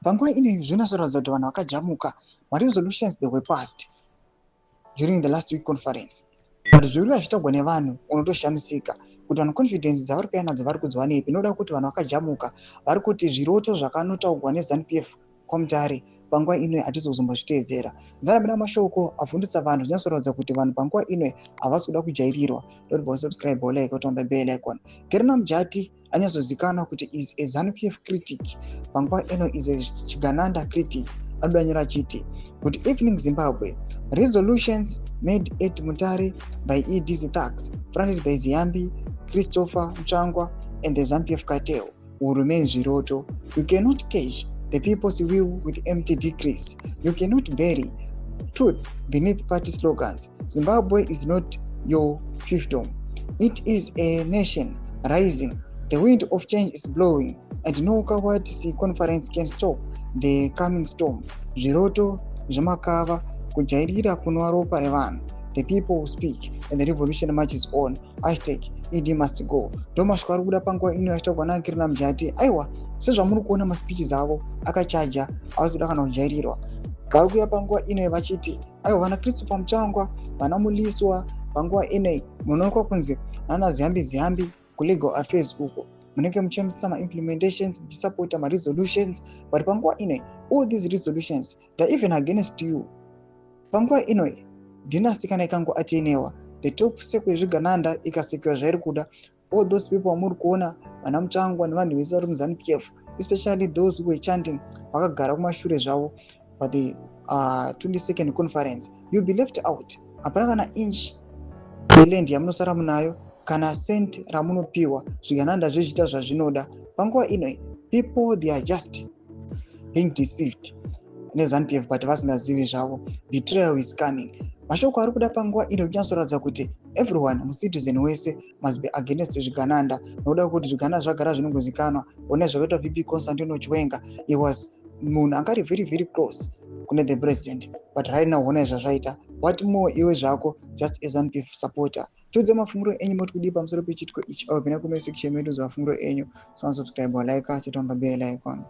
Panguva ino zvinoratidza kuti vanhu vakajamuka. Maresolutions, they were passed during the last week conference, but zviri zvichitaurwa nevanhu, unotoshamisika kuti vanhu confidence dzavari kuuya nadzo vari kudziwanepi, inoda kuti vanhu vakajamuka. Vari kuti zviroto zvakanotaurwa neZANU PF kwaMutare panguva ino hatisi kuzombozviteedzera. Nzanabida mashoko avhundisa vanhu, zvinyatsoratidza kuti vanhu panguva ino havasi kuda kujairirwa. Don't subscribe or like on the bell icon. Kerina Mujati anyatsozikanwa kuti is a ZANU PF critic. Panguva ino is a chigananda critic. Anodanyira achiti kuti, "Evening Zimbabwe, resolutions made at Mutare by ED's thugs fronted by Ziyambi, Christopher Mutsvangwa and the ZANU PF cartel will remain zviroto. You cannot catch the people's will with empty decrees. You cannot bury truth beneath party slogans. Zimbabwe is not your fiefdom. It is a nation rising. The wind of change is blowing and no coward conference can stop the coming storm. Zviroto zvemakava, kujairira kunwa ropa revanhu. The people will speak and the revolution marches on. #EDmustgo." Ndo mashoko ari kubuda panguva ino achitaurwa naKerina Mujati. Aiwa, sezvamuri kuona, maspeeches avo akachaja, havasi kuda kana kujairirwa. Vari kuuya panguva ino vachiti aiwa, vana Christopher Mutsvangwa, vana Muliswa, panguva inoi munoonekwa kunzi nana Ziyambi Ziyambi kulegal affairs uko munenge muchiambisa maimplementations, muchisapota maresolutions, but panguva inoi all these resolutions, they're even against you. Panguva inoi dynasty kana ikangoatenewa, the top circle yezvigananda ikasekiwa zvairi kuda, all those people vamuri kuona, vana Mutsvangwa nevanhu vese vari muZANU PF, especially those who were chanting vakagara kumashure zvavo pathe 22nd conference, you'll be left out. Hapana kana inch yeland yamunosara munayo, kana cent ramunopiwa. Zvigananda zvezviita zvazvinoda. Panguva inoi people, they are just being deceived neZANU PF, but vasingazivi zvavo. Betrayal is coming. Mashoko ari kuda panguva ino kunyatsoratidza kuti everyone, mucitizen wese must be against zvigananda, nokuda kwekuti zvigananda zvagara zvinongozikanwa. One zvakaitwa VP Constantino Chiwenga, he was munhu anga ari very very close kune the president, but right now honai zvazvaita. What more iwe zvako just a ZANU PF supporter? Tiudze mafungiro enyu, moti kudii pamusoro pechiitiko ichi? Apo pina comment section medu, mafungiro enyu. So subscribe, like, chitomba bell icon.